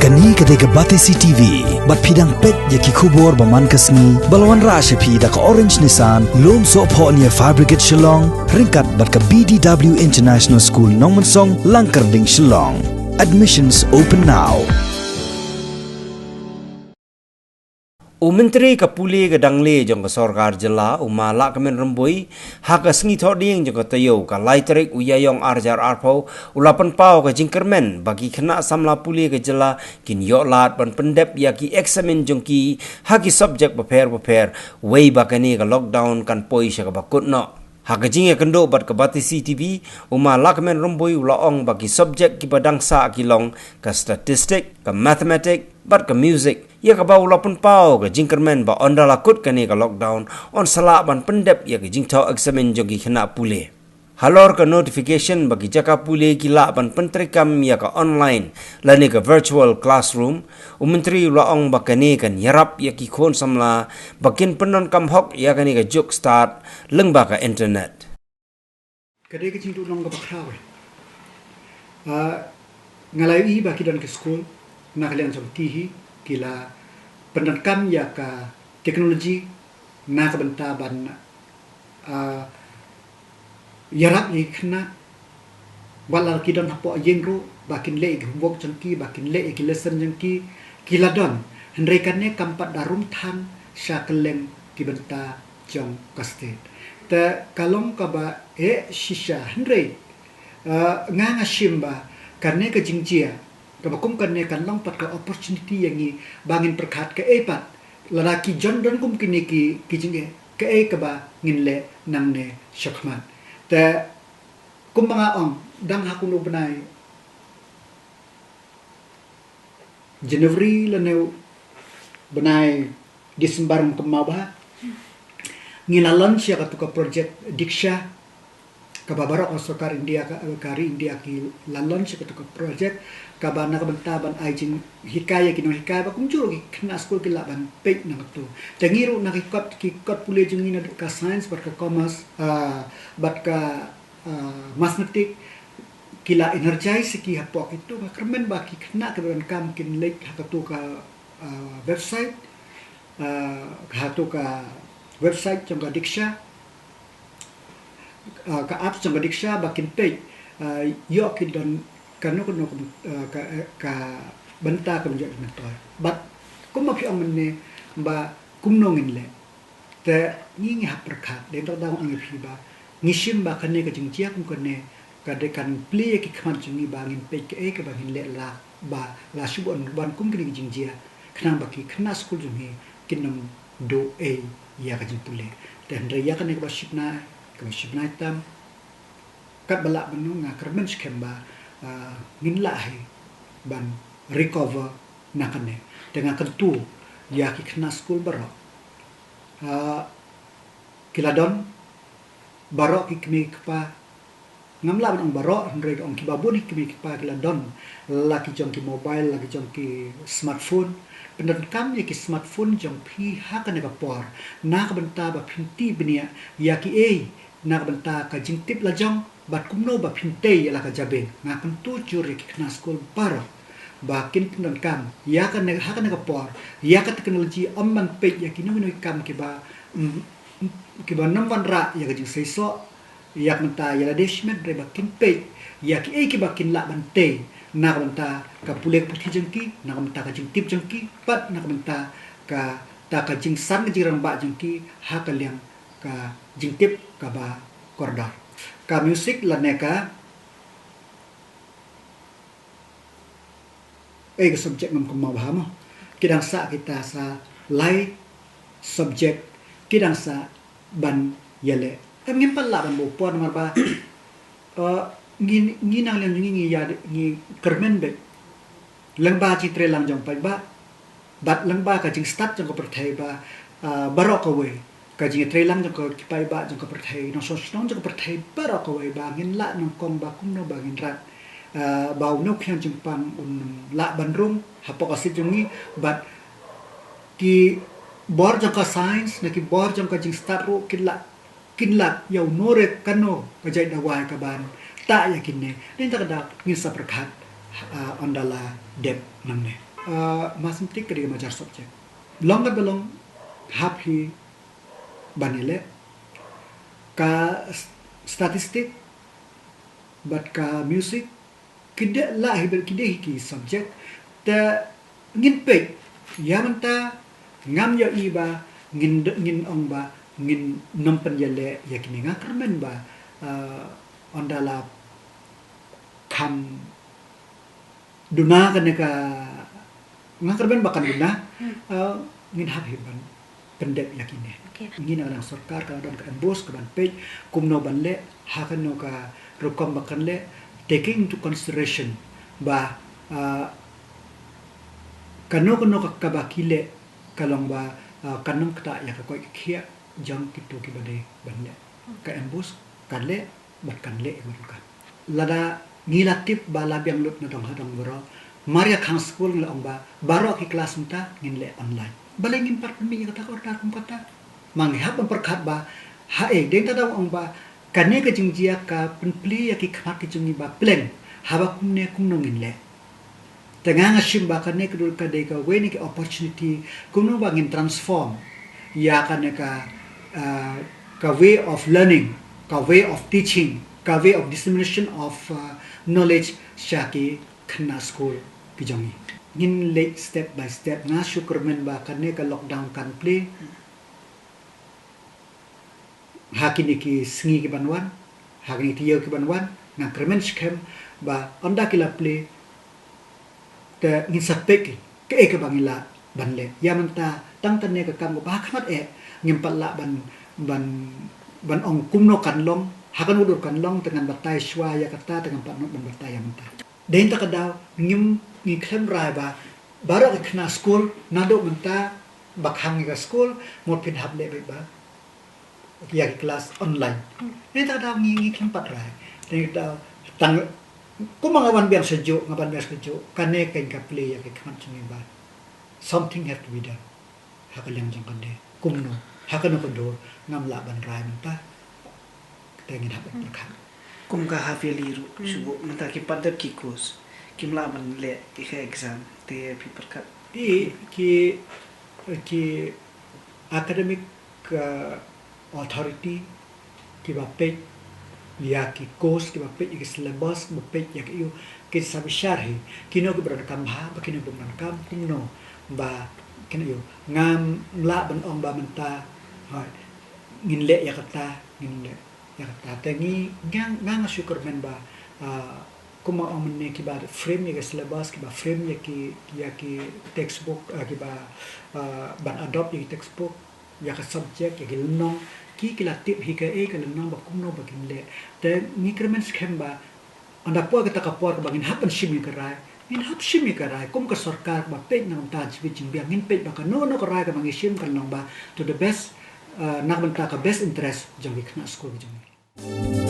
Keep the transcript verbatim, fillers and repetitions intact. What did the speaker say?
Kane ka dei ka Batesi T V, bad phi dang peit ïa ki khubor ba man ka sngi, ba la wanrah sha phi da ka Orange Nissan, Lumsohphoh near Fire Brigade Shillong, ryngkat bad ka B D W International School Nongmensong, Langkyrding, Shillong. Admissions open now. U Myntri ka pule ka dang leh jong ka sorkar jylla, u Ma Lahkmen Rymbui, ha ka sngi Thohdieng jong ka taïew, ka lai tarik u Ïaïong ar hajar arphew, u la pynpaw ka jingkyrmen ba ki khynnah samla pule ka jylla kin ïoh lad ban pyndep ïa ki eksamin jong ki ha ki subject bapher bapher, wei ba kane ka lockdown kan poi sha kaba kut noh. Ha ka jingïakynduh bad ka Batesi T V, u Ma Lahkmen Rymbui u la ong ba ki subject kiba dang sah ki long ka statistic, ka mathematic, bad ka music. Ïa kaba u la pynpaw ka jingkyrmen ba ynda la kut kane ka lockdown, yn sa lah ban pyndep ïa ka jingthoh eksamin jong ki khynnah pule. Halor ka notification ba ki jaka pule ki lah ban pyntreikam ïa ka online lane ka virtual classroom, u Myntri u la ong ba kane kan ïarap ïa ki khun samla ba kin pyndonkam hok ïa kane ka juk stad lyngba ka internet. Ka dei ka jingduhnong kaba khraw eh. Ah, nga la ïohi ba ki don ki skul na ka liang jong ki hi, ki la pyndonkam ïa ka technology na ka bynta ban, ah, ïarap ïa ki khynnah, wat la ki don hapoh ïing ruh, ba kin leh ïa ki homework jong ki, ba kin leh ïa ki lesson jong ki, ki la don. Hynrei kane kam pat da rung than sha kylleng ki bynta jong ka state. Te ka long kaba eh shisha, hynrei, ah, nga nga shim ba kane ka jingjia kaba kum kane kan long pat ka opportunity ïa ngi ba ngin pyrkhat kaei pat, lada ki jan don kum kine ki, ki jingeh, kaei kaba ngin leh nangne shakhmat. Te kumba nga ong, dang ha kano bnai, January lane bnai December, ym kynmaw bha, ngi la launch ïa katu ka project Diksha, kaba baroh ka sorkar India, ka, ka ri India ki la launch ïa katu ka project, kaba na ka bynta ban ai jinghikai ïa ki nonghikai, ba kumjuh ki khynnah skul ki lah ban peit na katu. Te ngi ruh na ki kot, ki kot pule jong ngi na ka science bad ka commerce, ah, bad ka, ah, mathematics, ki la energize ki hapoh kitu. Nga kyrmen ba ki khynnah kiba donkam kin leit ha katu ka, ah, website, ah, ha katu ka website jong ka Diksha, ah, ka apps jong ka Diksha, ba kin peit, ah, ïoh ki don kano kano ka, ah, ka, eh, ka bynta ka mynjot myntoi. Bad kumba phi ong mynne, ba kumno ngin leh. Te ngi ngi hap pyrkhat, dei tang dang ong ïa phi ba ngi shim ba kane ka jingjia kum kane ka dei kan plie ïa ki khmat jong ngi ba ngin peit kaei kaba ngin leh, la ba la shu ban wan kum kine ki jingjia, khnang ba ki khynnah skul jong ngi kin ym duh ei ïa ka jingpule. Te hynrei ïa kane kaba shibnai, kaba shibnai tam, katba lah ban ong, nga kyrmen skhem ba, ah, ngin lah hi ban recover na kane. Te nga kyntu ïa ki khynnah skul baroh, ah, ki la don, baroh ki kmie ki kpa, ngam lah ban ong baroh, hynrei ong kiba bun ki kmie ki kpa ki la don la ki jong ki mobile, la ki jong ki smartphone. Pyndonkam ïa ki smartphone jong phi ha kane ka por na ka bynta ba phin tip bniah ïa kiei na ka bynta ka jingtip la jong, bad kumno ba phin tei ïa la ka jabieng. Nga kyntu jur ïa ki khynnah skul baroh ba kin pyndonkam ïa kane, ha kane ka por, ïa ka technology, ym ban peit ïa kino kino ki kam kiba, mm, mm, kiba nym wanrah ïa ka jingseisoh ïa ka bynta ïa lade shimet, hynrei ba kin peit ïa kiei kiba kin lah ban tei na ka bynta ka pule ka puthi jong ki, na ka bynta ka jingtip jong ki, bad na ka bynta kata ka jingsan ka jingrangbah jong ki ha ka liang ka jingtip kaba kordor. Ka music lane ka, eh, ka subject ngam kynmaw bha mo. Ki dang sah kita sa lai subject, ki dang sah ban ïaleh. Em, ngim pat lah ban buh por namar ba, eh, ngi, ngi na liang ngi, ngi ïa, ngi kyrmen beit lyngba jingtrei lang jong paidbah bad lyngba ka jingstad jong ka pyrthei ba, ah, baroh kawei, ka jingtrei lang jong ka, ki paidbah jong ka pyrthei, nongshong shnong jong ka pyrthei baroh kawei, ba ngin lah nyngkong ba kumno ba ngin rat, ah, ba u nongkhiang jingpang un lah ban rung hapoh ka state jong ngi, bad ki bor jong ka science na ki bor jong ka jingstad ruh kin lah, kin lah ïa u nore kano ka jait dawai kaban tah ïa kine. Dei tang da ngin sa pyrkhat, ah, ynda la dep nangne. Uh, mathematics ka dei ka major subject. Long ka ba long hap hi ban ïaleh. Ka s- statistic bad ka music ki dei lah hi bad ki dei hi ki subject. Te ngin peit ïa mynta ngam ïohi ba ngin ngin ong ba ngin nym pynïaleh ïa kine. Nga kyrmen ba uh, ynda la kham duna kane ka nga kyrmen ba kan duna uh, ngin hap hi ban pyndep ïa kine. Ngi na lang sorkar ka don ka MBOSE ka ban peit kumno ban leh ha kano ka rukom ba kan leh, taking into consideration ba uh, kano kano ka kaba ki leh ka long ba uh, kan nang kata ïa ka koit ka khiah jong kito kiba dei ban leh. Ka MBOSE kan leh bad kan leh ïa ka rukom. Lada ngi la tip ba la biang lut na dong ha dong bro. Mar ïa khang skul ngi la ong ba baroh ki klas mynta ngin leh online. Balei ngim pat pynmih ïa kata ka order kum kata? Ma ngi hap ban pyrkhat ba ha eh dei ta dang ong ba kane ka jingjia ka pynplie ïa ki khmat ki jong ngi ba pleng haba kumne kumno ngin leh. Te nga nga shim ba kane ka dei ka dei ka wei ne ka opportunity kumno ba ngin transform ïa kane ka uh, ka way of learning, ka way of teaching, ka way of dissemination of uh, knowledge sha ki khynnah skul ki jong ngi. Ngin leh step by step. Nga shu kyrmen ba kane ka lockdown kan plie ha kine ki sngi ki ban wan, ha kine ki ïew ki ban wan. Nga kyrmen skhem ba ynda ki la plie te ngin sa peit ki kaei kaba ngi lah ban leh. Ïa mynta tang tane ka kam kaba ha khmat eh ngim pat lah ban ban ban ong kumno kan long, ha kano ka dur kan long, te ngan batai shuwa ïa kata, te ngam pat nud ban batai ïa mynta. Dei ta ka daw ngim ngi khlem rai ba baroh ki khynnah skul naduh mynta ba khang ïa ka skul mut phin hap leh beit ba ïa ki klas online. Dei ta ka daw ngi ngi khlem pat rai. Dei ta ka daw tang kumba nga ban biang sha juh, nga ban biang sha juh, kane kan ka plie ïa ki khmat jong ngi ba something have to be done. Ha ka liang jong kane kumno, ha kano ka dur ngam lah ban rai mynta. Te ngin hap ban pyrkhat. Kum ka half yearly ruh shu mynta ki pat dep ki course kim lah ban leh ki exam te phi pyrkhat. I ki ki academic uh, authority kiba peit ïa ki course, kiba peit ïa ki syllabus, kiba peit ïa ki ïoh, kin sa bishar hi kino kiba donkam bha bad kino kiba donkam kumno ba kino ïoh. Ngam lah ban ong ba mynta ngin leh ïa kata, ngin leh ïa kata. Te ngi nga nga shu kyrmen ba uh, kumba ong mynne kiba frame ïa ki syllabus, kiba frame ïa ki ïa ki textbook uh, kiba uh, ban adopt ïa ki textbook ïa ka subject, ïa ki lynnong, ki ki la tip hi kaei ka lynnong ba kumno ba kin leh. Te ngi kyrmen skhem ba ynda poi kata ka por kaba ngin hap ban shim ïa ka rai, ngin hap shim ïa ka rai kum ka sorkar ba peit na ka bynta jingbiang, ngin peit ba kano kano ka rai kaba ngi shim kan long ba to the best uh, na ka bynta ka best interest jong ki khynnah skul jong ngi.